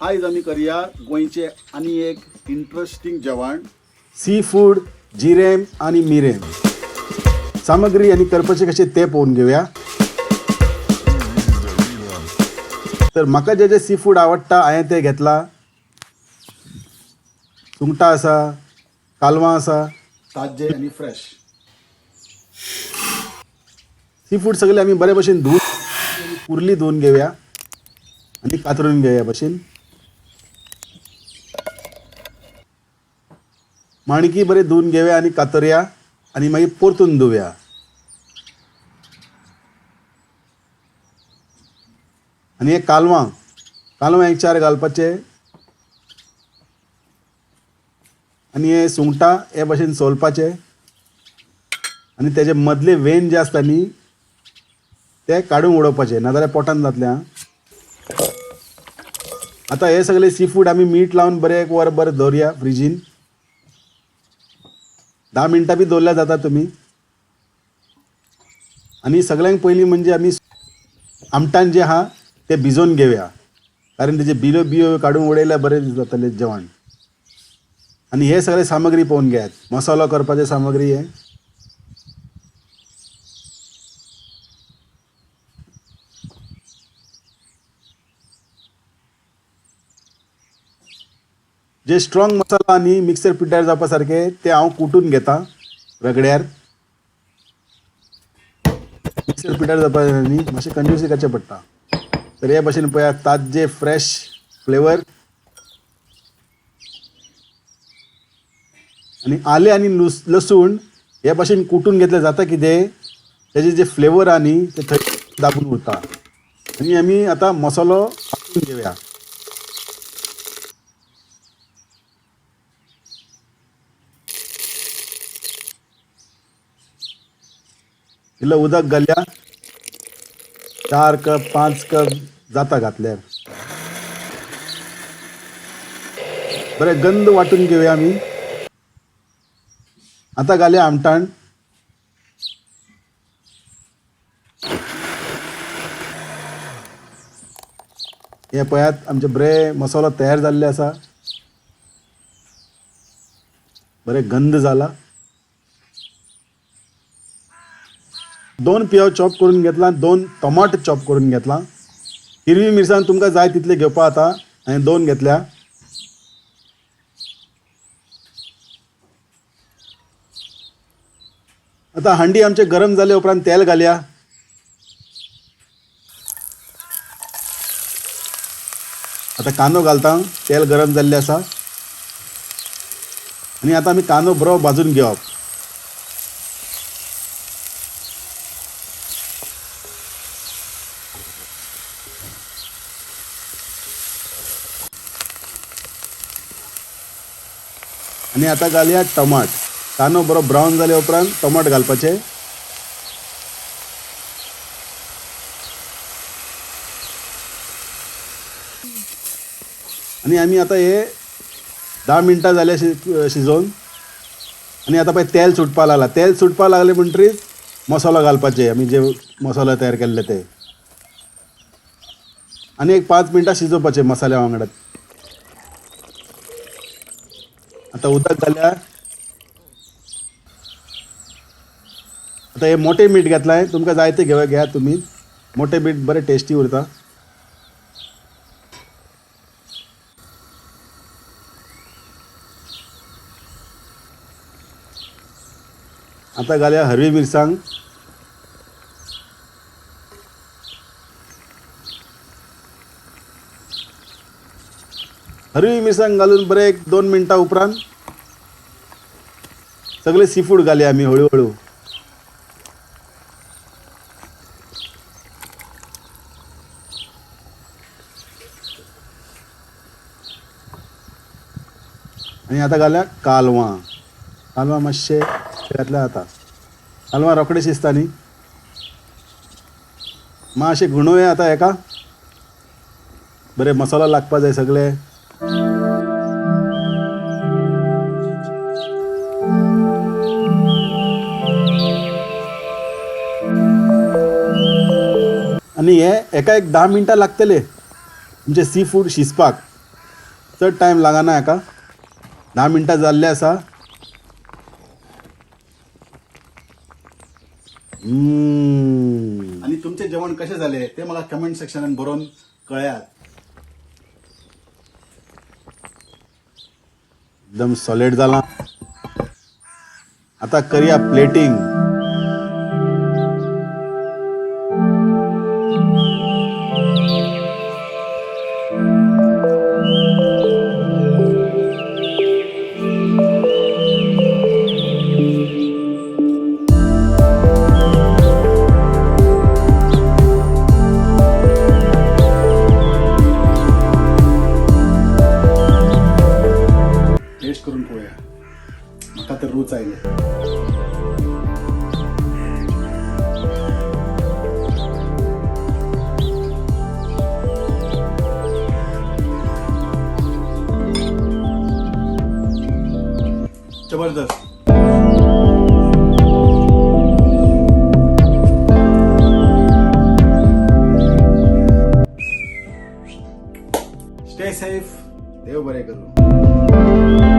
आयज आमी करया गोंयचे आनी एक इंट्रस्टींग जेवण, सी फूड जिरेम आनी मिरेम. सामग्री आनी करपाचे कशें तें पळोवन घेवया. तर म्हाका जे जे सी फूड आवडटा हांवें तें घेतलां. सुंगटां आसा, कालवां आसा, ताज्जे आनी फ्रेश सी फूड सगळे आमी बरे भशेन धुवन कुर्ली धुवन घेवया आनी कातरून घेवया भशेन. माणकी बरें धुवन घेवया आनी कातरया आनी मागीर परतून धुवया. आनी हे कालवां, कालवां एक चार घालपाचे आनी हे सुंगटां हे भशेन सोलपाचे आनी तेजे मदले वेन जे आसता न्ही ते काडून उडोवपाचे, नाजाल्यार पोटान जातलें. आं, आतां हे सगळे सी फूड आमी मीठ लावन बरें एक वर बरें दवरया फ्रिजीन. 10 मिनटां बी दवरल्यार जाता तुमी. आनी सगळ्यांक पयलीं म्हणजे आमी आमटान जें आहा तें भिजोवन घेवया, कारण तेजे बिलो बियो काडून उडयल्यार बरें जातलें जेवण. आनी हे सगळे सामग्री पळोवन घेयात, मसालो करपाचे सामग्री हे. जे स्ट्रॉंग मसाला आनी मिक्सर पिड्ड्यार जावपा सारके ते हांव कुटून घेता रगड्यार. मिक्सर पिड्ड्यार जावपा न्ही, मातशें कंजूसी करचें पडटा. तर हे भशेन पळयात ताज्जे फ्रेश फ्लेवर. आनी आलें आनी लसूण हे भशेन कुटून घेतले जाता कितें, तेजे जे फ्लेवर आहा न्ही ते थंय दाबून उरता. आनी आमी आतां मसालो वांटून घेवया. इल्लो उदक घालया, 4 कप 5 कप जाता घातल्यार. बरें गंद वांटून घेवया आमी. आतां घालया आमटाण. हे पळयात आमचे बरें मसालो तयार जाल्ले आसा, बरें गंद जाला. 2 पियाव चॉप करून घेतला, 2 टमाट चॉप करून घेतला. हिरवी मिरसांग तुमकां जाय तितले घेवपा जाता, हांवें 2 घेतल्या. आतां हांडी आमचे गरम जाले उपरांत तेल घालया. आतां कांदो घालता, तेल गरम जाल्लें आसा. आनी आतां आमी कांदो बरो भाजून घेवप. आनी आतां घालया टमाट. कांदो बरो ब्रावन जाले उपरांत टमाट घालपाचे. आनी आमी आतां हे 10 मिनटां जाले शिजोवन. आनी आतां पळय तेल सुटपाक लागला. तेल सुटपाक लागलें म्हणटरीच मसालो घालपाचे, आमी जे मसालो तयार केल्ले ते. आनी एक 5 मिनटां शिजोवपाचे मसाल्या वांगडा. आतां उदक घालया. आतां हे मोटें मीठ घेतलां, तुमकां जाय तें घेयात तुमी. मोटें मीठ बरें टेस्टी उरता. आतां घालया हरवी मिरसांग. हरवी मिरसांग घालून बरें एक 2 मिनटां उपरांत सगळे सी फूड घालया आमी हळू हळू. आनी आतां घालया कालवां. कालवां मातशें घातल्या जाता. कालवां रोखडें शिजता न्ही. मातशें गुणोवया आतां हेका, बरें मसालो लागपा जाय सगळे. आनी हे एका एक 10 मिनटां लागतले तुमचें सी फूड शिजपाक. चड टायम लागना हाका, 10 मिनटां जाल्ले आसा. आनी तुमचें जेवण कशें जालें तें म्हाका कमेंट सेक्शनान बरोवन कळयात. एकदम सॉलिड जालां. आतां करया प्लेटींग. टेस्ट करून पळोवया. म्हाका तर रूच आयली. जबरदस्त. Stay safe. देव बरें करूं.